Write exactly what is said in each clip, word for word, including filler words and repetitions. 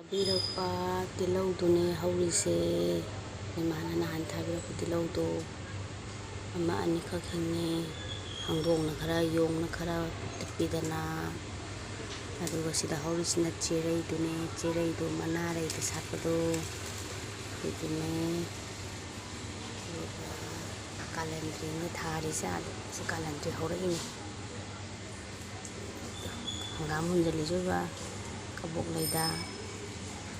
ꯄꯤꯔꯛꯄ ꯇꯤꯜꯍꯧꯗꯨꯅꯦ ꯍꯧꯔꯤꯁꯦ꯫ ꯏꯃꯥꯅ ꯅꯍꯥꯟ ꯊꯥꯕꯤꯔꯛꯄ ꯇꯤꯜꯍꯧꯗꯣ ꯑꯃ ꯑꯅꯤꯈꯛ ꯍꯤꯡꯉꯦ꯫ ꯍꯪꯗꯣꯡꯅ ꯈꯔ, ꯌꯣꯡꯅ ꯈꯔ ꯇꯠꯄꯤꯗꯅ꯫ ꯑꯗꯨꯒ ꯁꯤꯗ ꯍꯧꯔꯤꯁꯤꯅ ꯆꯦꯔꯩꯗꯨꯅꯦ, ꯆꯦꯔꯩꯗꯣ ꯃꯅꯥꯔꯩꯗ ꯁꯥꯠꯄꯗꯣ ꯑꯗꯨꯗꯨꯅꯦ꯫ ꯑꯗꯨꯒ ꯀꯥꯂꯟꯗ꯭ꯔꯤꯅꯦ ꯊꯥꯔꯤꯁꯦ, ꯑꯥꯗ ꯁꯤ ꯀꯥꯂꯟꯗ꯭ꯔꯤ ꯍꯧꯔꯛꯏꯅꯦ꯫ ꯍꯪꯒꯥꯝ ꯍꯨꯟꯖꯤꯜꯂꯤꯁꯤꯕ ꯀꯕꯣꯛ ꯂꯩꯗ꯫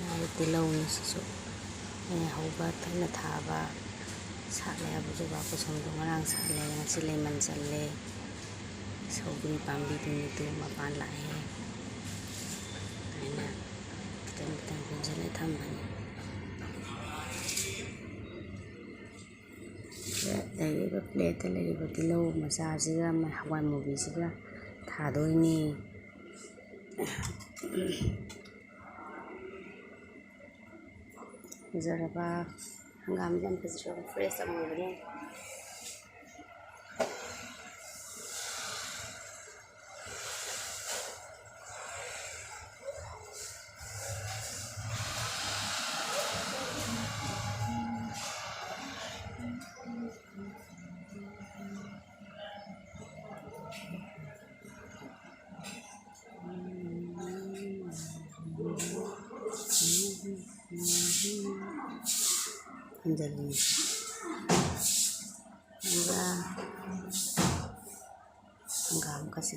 ꯃꯥꯒꯤ ꯇꯤꯜꯍꯧꯅꯤ ꯁꯤꯁꯨ꯫ ꯑꯩꯅ ꯍꯧꯕ ꯊꯥꯏꯅ ꯊꯥꯕ ꯁꯥꯠꯂꯦ ꯍꯥꯏꯕꯁꯤꯕ ꯀꯣꯁꯝꯗꯣ ꯉꯔꯥꯡ ꯁꯥꯠꯂꯦ, ꯉꯁꯤ ꯂꯩꯃꯟ ꯆꯜꯂꯦ꯫ ꯁꯧꯒ꯭ꯔꯤ ꯄꯥꯝꯕꯤꯗꯨꯅꯤꯗꯨ ꯃꯄꯥꯟ ꯂꯥꯛꯑꯦ꯫ ꯑꯩꯅ ꯈꯤꯇꯪ ꯈꯤꯇꯪ ꯍꯨꯟꯖꯤꯜꯂ ꯊꯝꯕꯅꯤ꯫ ꯁꯤꯗ ꯂꯩꯔꯤꯕ ꯄ꯭ꯂꯦꯠꯇ ꯂꯩꯔꯤꯕ ꯇꯤꯜꯍꯧ ꯃꯆꯥꯁꯤꯒ ꯍꯋꯥꯏ ꯃꯨꯕꯤꯁꯤꯒ ꯊꯥꯗꯣꯏꯅꯤ꯫ ꯐꯖꯔꯕ ꯍꯪꯒꯥꯝꯁꯦ ꯌꯥꯝ ꯐꯖꯔꯕ ꯐ꯭ꯔꯦꯁ ꯑꯃ ꯑꯣꯏꯕꯅꯦ꯫ ꯍꯟꯖꯜꯂꯤꯅꯤ꯫ ꯑꯗꯨꯒ ꯍꯪꯒꯥꯝꯒꯁꯦ